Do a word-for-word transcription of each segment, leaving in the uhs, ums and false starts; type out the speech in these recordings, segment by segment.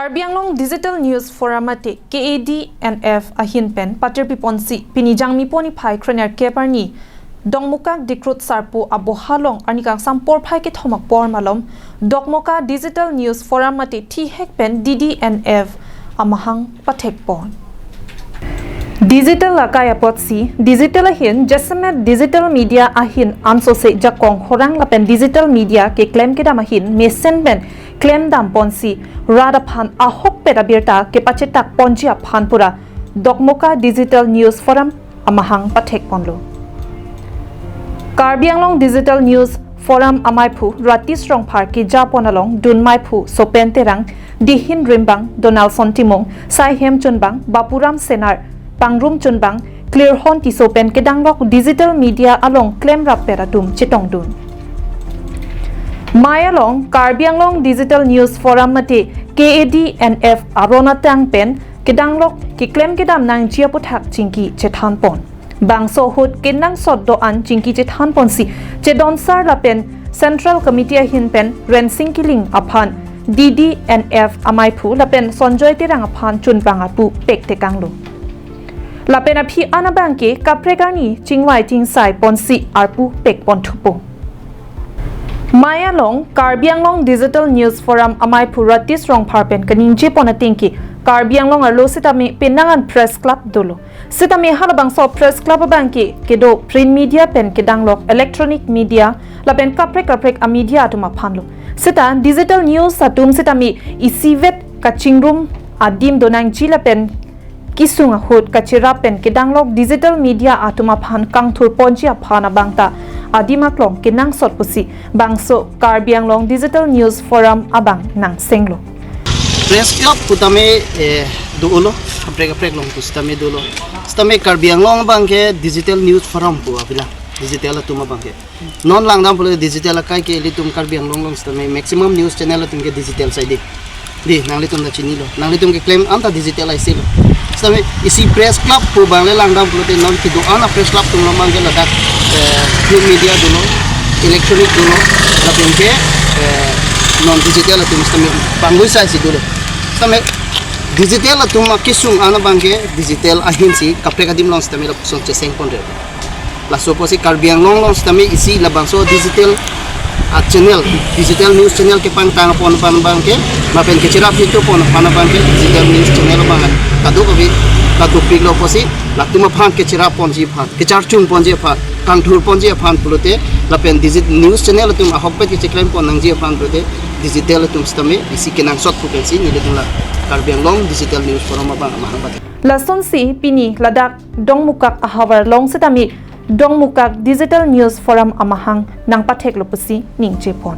Karbi Anglong Digital News Forum mate K A D N F ahin pen patirpi ponsi pini Jangmi pon iphai krenir keparni Dongmukak Dikrut Sarpo aboha along arni kangsam porphai kethom apor malom Dongmukak Digital News Forum mate thihek pen D D N F amahang pathek pon. Digital akai apotsi, digital ahin, jasemet digital media ahin ansose jakong horang lapen digital media keklem kedam ahin mesen pen klem dam ponsi rat aphan ahokpet abirta kepachetak ponji aphan pura Dongmukak Digital News Forum amahang pathek ponlo. Karbi Anglong Digital News Forum amaiphu Ratish Rongphar keja pon along dun maiphu Sopen Terang, Dihin Rimbang, Donaldson Timung, Saihem Chunbang, Bapuram Senar, Pangrum Chunbang, Klirhon Tisso pen kedanglok digital media along klemrap pet atum chetongdun. Mai along Karbi Anglong Digital News Forum mate K A D N F aron atang pen kedanglok keklem kedam nangji aputhak chingki chethan pon. Bangso ahut kenangsot do-an chingki chethan ponsi chedonsar lapen Central Committee ahin pen Rensing Killing aphan D D N F amaiphu lapen Sonjoy Terang aphan chunbang apu pek tekanglo. Lapen aphi an abangke kaprek arni chingvai chingsai ponsi arpu pek pon thupo. Mai along Karbi Anglong Digital News Forum amaiphu Ratish Rongphar pen kaningje pon atengke Karbi Anglong arlo sitame penang an press club dolo. Sitame halabangso press club abangke kedo print media pen kedanglok electronic media lapen kaprek kaprek a media atum aphanlo. Sita digital news atum sitame isivet kachingrum adim donangji lapen kesung ahut kacherap pen kedanglok digital media atum aphan kangthur ponji aphan abangta adim aklong kenangsot pusi bangso Karbi Anglong Digital News Forum abang nangsenglo. Press club putame, eh, dolo, kaprek kaprek along pusitame dolo. Sitame Karbi Anglong abangke Digital News Forum pu abilang, digital atum abangke. Non langdam pulote digital akai ke ilitum Karbi Anglong along sitame maximum news channel atum ke digital side. Di, nanglitum ta chinilo. Nanglitum keklem anta digital aisi lo. Sitame isi press club pu abang le langdam pulote non kedo-an a press club atum along abangke ladak, eh, print media dolo, electronic dolo, lapen ke, eh, non digital atum sitame bangvoi sai si dolo. Sitame digital atum akesung an abangke digital ahin si kaprek adim along sitame lapuson cheseng ponre. Laso apotsi Karbi Anglong along sitame isi labangso digital a channel, digital news channel kepangtang pon aphan abangke, lapen kecherap hitu pon aphan abangke, digital news channel abang kadokave kadopiklo apotsi, latum aphan kecherap ponji aphan, kecharchun ponji aphan, kangthur ponji aphan pulote, lapen digit news channel atum ahokpet kecheklem pon nangji aphan pulote, digital atum sitame isi kenangsot pu pensi nelitum la Karbi Anglong Digital News Forum abang amahang pathek. Lasonsi pini ladak Dongmukak ahavar along sitame Dongmukak Digital News Forum amahang nangpatheklo pusi ningje pon.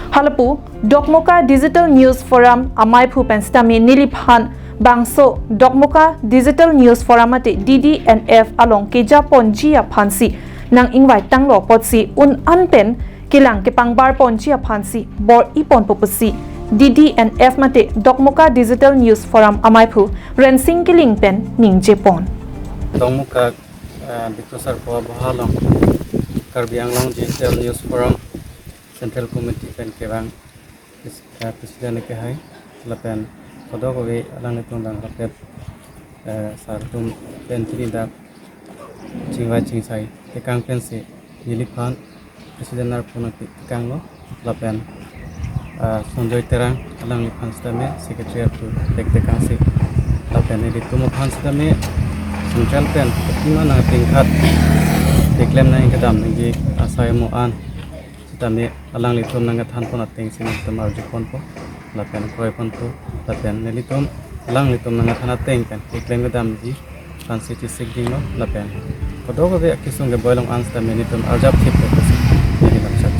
Halapu Dongmukak Digital News Forum amaiphu pen sitame neliphan bangso Dongmukak Digital News Forum mate D D N F along keja ponji aphansi nang-ingvai tanglo apotsi un-an pen kelang kepangbar ponji aphansi bor-i ponpo pusi D D N F mate Dongmukak Digital News Forum amaiphu Rensing Killing pen ningje pon. Dongmukak, eh, Dikrut Sarpo aboha along Karbi Anglong Digital News Forum Central Committee pen kevang pres-, eh, President kehai lapen kadokave alanglitum bang rapet, eh, sar atum pen chini dak chingvai chingsai tekang pensi neliphan President arpuna ti-, tekanglo lapen, ah, Sonjoy Terang alangliphan sitame Secretary arpu pek tekangsi lapen nelitum aphan sitame Central pen kopi ma nangtingkhat keklem nangkedam nangji asai mo an sitame alanglitum nangkethan pon atengsi nelitum arju ponpo lapen kroi ponpo lapen nelitum alanglitum nangkethan ateng pen keklem kedamji aphansi chesik dinglo lapen kadokave akesung keboi along an sitame nelitum arjap thip pusi nelitum chak.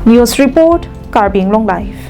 News report, Karbi Anglong Live.